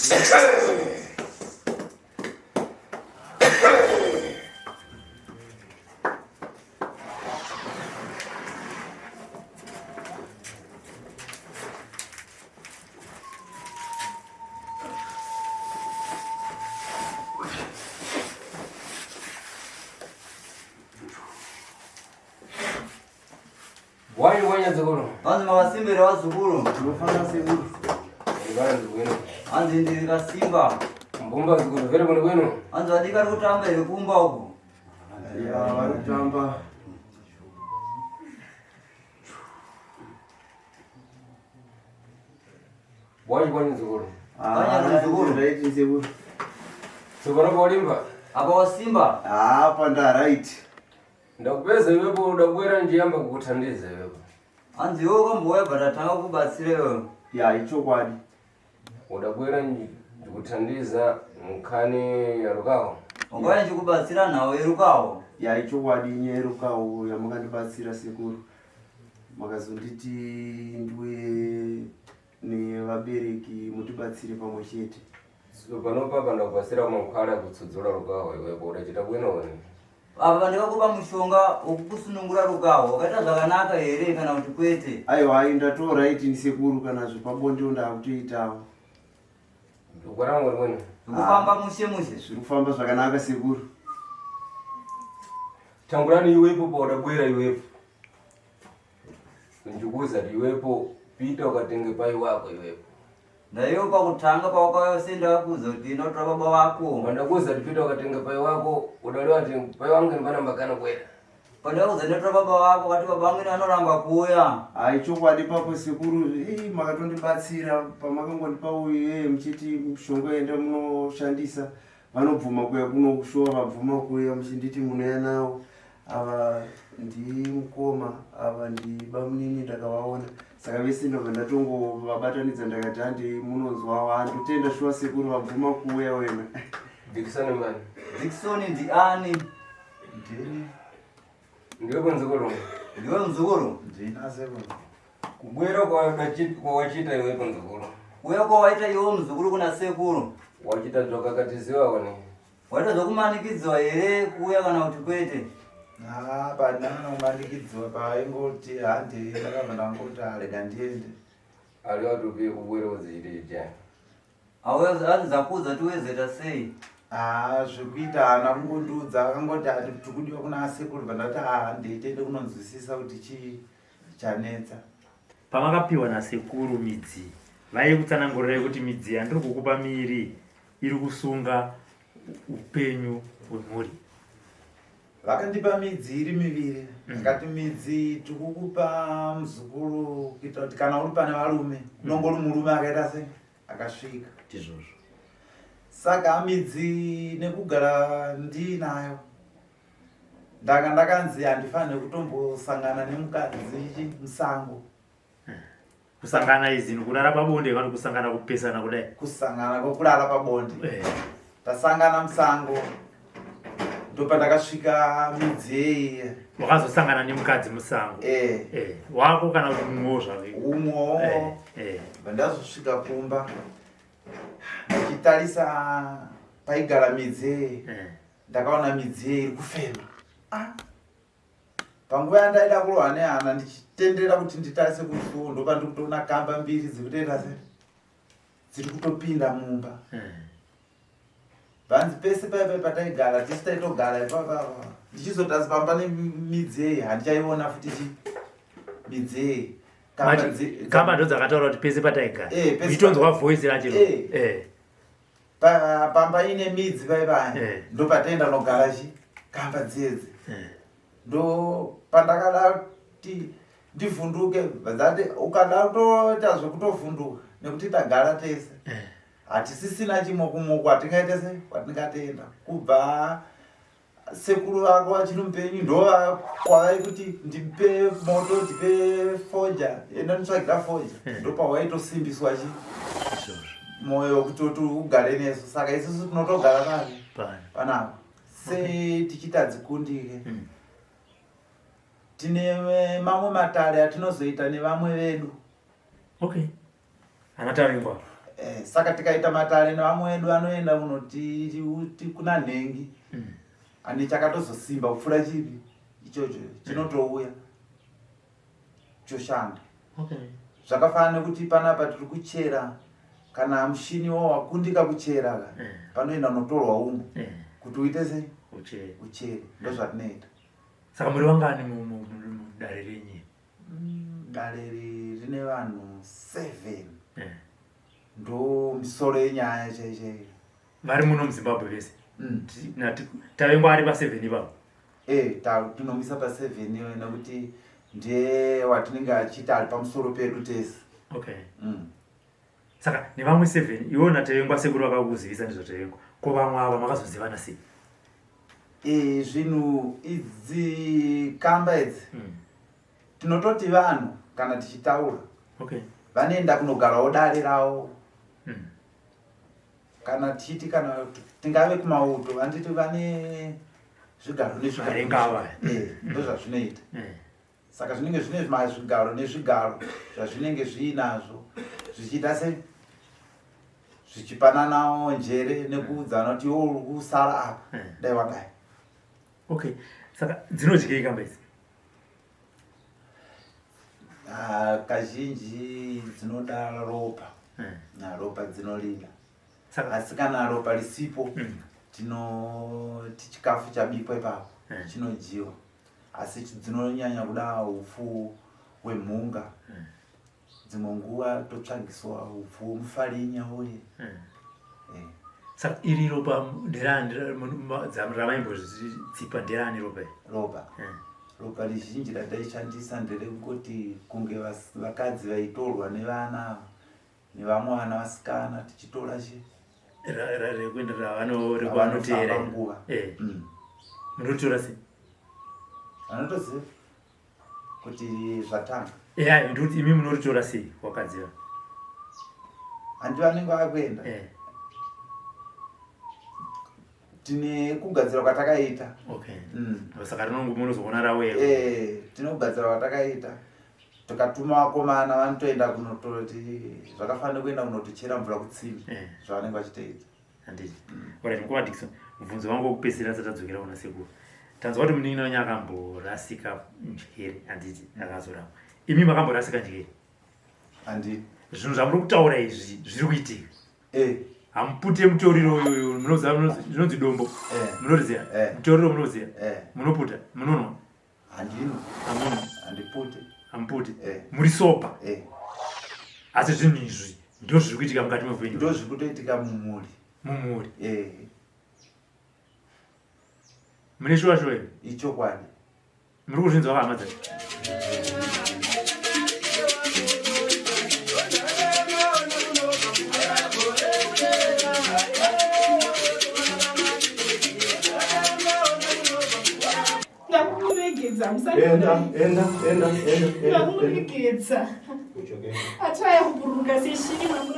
Wai wanya zukuru. Vanzi makasimba here vazukuru? Ndinofara sekuru. Vanzi bwino. Hanzi ndiri kasimba. Mbumba zukuru vere bwino bwino. Hanzi vadika ri kutamba here kumba uku? Ya vari kutamba. Wai wanya zukuru. Vanya muzukuru. Right sekuru. Tsopano polimba. Apa wasimba? Apa nda right. Ndakupeza iwepo udabwera njiyamba kukuthandiza iwepo. Hanzi iwe ukambouya bva tatanga kubatsira iwewe. Ya ichokwadi. Udabwera ndikuthandiza nkhani ya rukaho. Ungauya ndichikubatsira nhau yerukaho. Ya ichokwadi nyaya yerukaho yamakandibatsira sekuru. Makazonditi ndiuye nevabereki mutibatsire pamwe chete. Tsopano papa ndakupasira mankhwala kutsudzula rukaho iwepo udachita bwino wene. Apa pandikakupa mushonga wekukusunungura rukaho wakaita zvakanaka here kana kuti kwete? Aiwa ai ndato right ni sekuru kana zvepabonde ndakutoitawo. Ndikwaranga bwino. Zvikufamba mushe mushe. Zviri kufamba zvakanaka sekuru. Tangurani iwepo paudabwera iwepo. Ndikuuza kuti iwepo pita ukatenge pai wako iwepo. Ndaiwe pakutanga pawakauya usei ndakakuudza kuti enda utora baba vako. Pandakuuza kuti pita ukatenge pai wako udalewa kuti pai wangu ndipana mbakana kwera. Pandakakuudza enda utora baba vako wakati baba vangu anoramba kuuya. Hai chokwadi papo sekuru eh, makatondibatsira pamakangondipa uyu eh, muchiti mushonga enda munoshandisa vanobvuma kuya kuno kushuwa vabvuma kuya muchinditi munouya nawo ava ndimukoma ava ndibamunini ndakavaona saka vese ndobva ndatongovabatanidza ndakati handi munonzwawo handotenda shuwa sekuru vabvuma kuuya wena Dikisoni mani. Dikisoni ndiani? Ndini. Ndiwe muzukuru. Ndiwe muzukuru? Ndina sekuru. Kubwera kwawachita iwepo muzukuru. Uya kwawaita iwe muzukuru kuna sekuru. Wachita zvakakatiziwa wene. Waita zvekumanikidzwa here kuuya kana kuti kwete? Ah, pandana kumanikidzwa paingoti handi ndakabva ndangoti arega ndiende. Ali watupiye kubwera uzichite chijani. Auya zakuudza kuti uwezoita sei? Ah, zvekuita haana kungondiudza akangoti ati tikudiwa kuna sekuru bva ndati ah nditende kunonzwisisa kuti chii chanetsa. Pamakapiwa nasekuru midzi vaikutsanangurirai kuti midzi yandiri kukupa miiri iri kusunga upenyu hwemhuri. Vakandipa midzi iri miviri ndikati midzi tikukupa muzukuru kuitira kuti kana uri pane varume unonge uri murume akaita sei akasvika. Ndizvozvo. Saka midzi nekugara ndiinayo ndanga ndakanzi handifanire kutombosangana nemukadzi musango. Kusangana izi kurara pabonde kana kusangana kupesana kudai? Kusangana kwekurara pabonde. Tasangana musango ndopandakasvika midzi yeiye. Wakazosangana nemukadzi musango? Wako kana kuti mumwewo zvake? Umwewo. Ndazosvika kumba ndichitarisa paigara midzi yeiye. Ndakaona midzi yeiye iri kufema. Panguva yandaida kurohwa nehana ndichitenderera kuti nditarise kusuo ndopandiri kutoona kamba mbiri dziri kutoenda se dziri kutopinda mumba. Vanzi pese paipa pataigara tisu taitogara ipapa ndichizotarisa pamba nemidzi yei handichaiona futi chi midzi yei. Kamba ndo dzakataura kuti pese pataigara. Uchitonzwa voice racho. Pamba ine midzi paipa ndopataenda nogara chi kamba dzedzi. Ndo pandakada kuti ndivhunduke dzati ukada kutoita zvekutovhunduka nekuti tagara tese. Hatisisina chimokumoko hatingaite se kwatingatenda kubva sekuru vako vachiri mupenyu ndo kwavari kuti ndipe moto ndipe foja enda nditsvagira foja ndopawaitosimbiswa chi moyo kutoti ugare nesu saka isusu tinotogara pari panapa se tichiita dzikundike. Tine mamwe matare atinozoita nevamwe vedu. Okay. Ana Tavengwa. Saka tikaita matare nevamwe vedu vanoenda kunoti kuna nhengi ane chakatozosimba kupfuura chipi ichocho chinotouya choshanda. Zvakafanana nekuti panapa tiri kuchera kana mushini wo wakundika kuchera ka panoenda unotorwa umwe kuti uite sei uchere. Ndozvatinoita. Saka muri vangani mudare renyu? Dare iri rine vanhu 7. Ndo misoro yenyaya chaiyo chaiyo. Vari muno muZimbabwe vese? Tavengwa ari pa7 ipapo. Tinomisa pa7 iyoyo nekuti ndiye watinenge achiita ari pamusoro pedu tese. Okay. Saka nevamwe 7 iwo naTavengwa sekuru vakakuzivisa ndizvo Tavengwa. Ko vamwe ava makazozivana sei? Zvinhu idzi kamba idzi tinototi vanhu kana tichitaura vanoenda kunogarawo dare ravo. Kana tichiti kana tingave kumauto vanditi vane zvigaro nezvigaro. Ndozvazvinoita. Saka zvinenge zvine mazvigaro nezvigaro zvazvinenge zviinazvo zvichiita se zvichipananawo njere nekuudzana kuti iwe uri kusara apa dai wadai. Okay. Saka dzinodyei kamba idzi? Kazhinji dzinoda ropa. Ropa dzinorida. Asi kana ropa risipo tinoti chikafu chabikwa ipapo chinodyiwa. Asi dzinonyanya kuda upfu hwemhunga. Dzimwe nguva totsvagiswa upfu hwemufarinya uye. Saka iri ropa nderani ramaimbozvitsipa nderani ropa iri? Ropa. Ropa rizhinji rataishandisa nderekungoti kunge vakadzi vaitorwa nevana nevamwe vana vasikana tichitora chi rekuenda ravanoteera nguva. Munotora sei? Vanotoziva kuti zvatanga. Ndikuti imi munoritora sei wakadzi ava? Handi vanenge vakuenda. Tine kugadzira kwatakaita. Okay. Saka rinongo munozoona rauya. Tine kugadzira kwatakaita. Tikatuma vakomana vanotoenda kunototi zvakafanira kuenda kunotochera mvura kutsime zvavanenge vachitoita. Handiti. Alright, mukoma Dickson, mubvunzo wangu wekupedzisira asati adzokera kuna sekuru. Tanzwa kuti munin'ina wenyu akamborasika njere, handiti, akazorapwa. Imi makamborasika njere? Handiti. Zvinhu zvamuri kutaura izvi zviri kuitika. Hamupute mutoriro uyu, munoziva zvinonzi dombo. Munoriziva? Mutoriro munoziva? Munoputa, munonwa? Handino. Hamuno. Handipute. Hamupute. Muri sober. Asi zvinhu izvi ndo zviri kuitika mukati meupenyu. Ndo zviri kutoitika mumhuri. Mumhuri. Mune shuwa shuwa here? Ichokwadi. Muri kuzvinzwa hama dzacho? Ndakuregedza, Enda, enda, enda, enda, enda. Ndakuregedza. Atwaya kubhururuka seshiri mamuna.